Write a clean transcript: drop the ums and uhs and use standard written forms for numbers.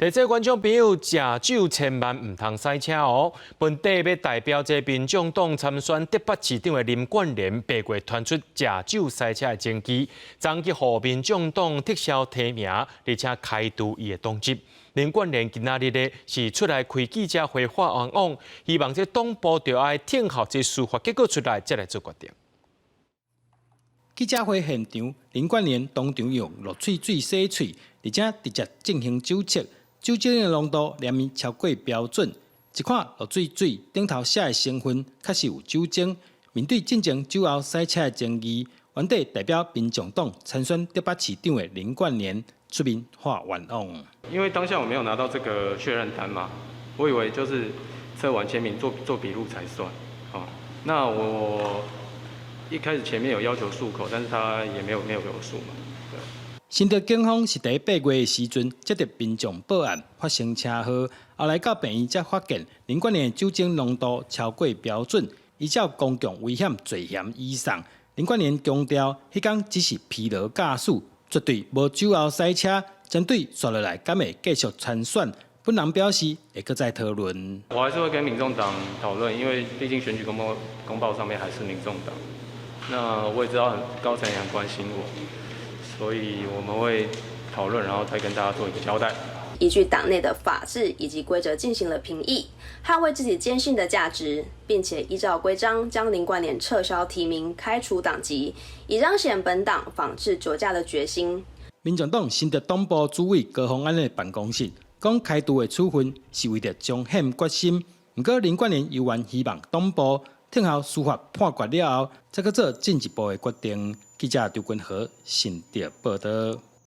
提醒觀眾朋友，食酒千萬毋通駛車哦。本底欲代表這民眾黨參選竹北市長的林冠連，八月傳出食酒駛車的證據，昨昏去予民眾黨撤銷提名，而且開除伊的黨籍。林冠連今仔日咧是出來開記者會發冤枉，希望這黨部著愛聽候這司法結果出來，才來做決定。記者會現場，林冠連當場用濁水水洗喙，而且直接進行酒測。酒精的濃度連綿超過標準，一看濁水水頂頭寫的成分確實有酒精。面對進前酒後駛車的爭議，原底代表民眾黨參選竹北市長的林冠連出面發冤枉。因為當下我沒有拿到這個確認單嘛，我以為就是測完簽名做做筆錄才算。哦，那我一開始前面有要求漱口，但是他也沒有給我漱嘛。新竹警方是佇8月的時陣接到民眾報案發生車禍，後來到病院才發現林冠連的酒精濃度超過標準，依照公共危險罪嫌移送。林冠連強調，彼工只是疲勞駕駛，絕對無酒後駛車。針對紲落來敢會繼續參選，本人表示會閣再討論。我還是會跟民眾黨討論，因為畢竟選舉公報上面還是民眾黨。那我也知道高層也很關心我。所以我們會討論，然後再跟大家做一個交代。依據黨內的法制以及規則進行了評議，捍衛自己堅信的價值，並且依照規章將林冠連撤銷提名、開除黨籍，以彰顯本黨防治酒駕的決心。民眾黨新竹黨部主委高虹安的辦公室講，開除的處分是為著彰顯決心。毋過林冠連猶原希望黨部聽候司法判決了後，才閣做進一步的決定。記者張君和新竹報導。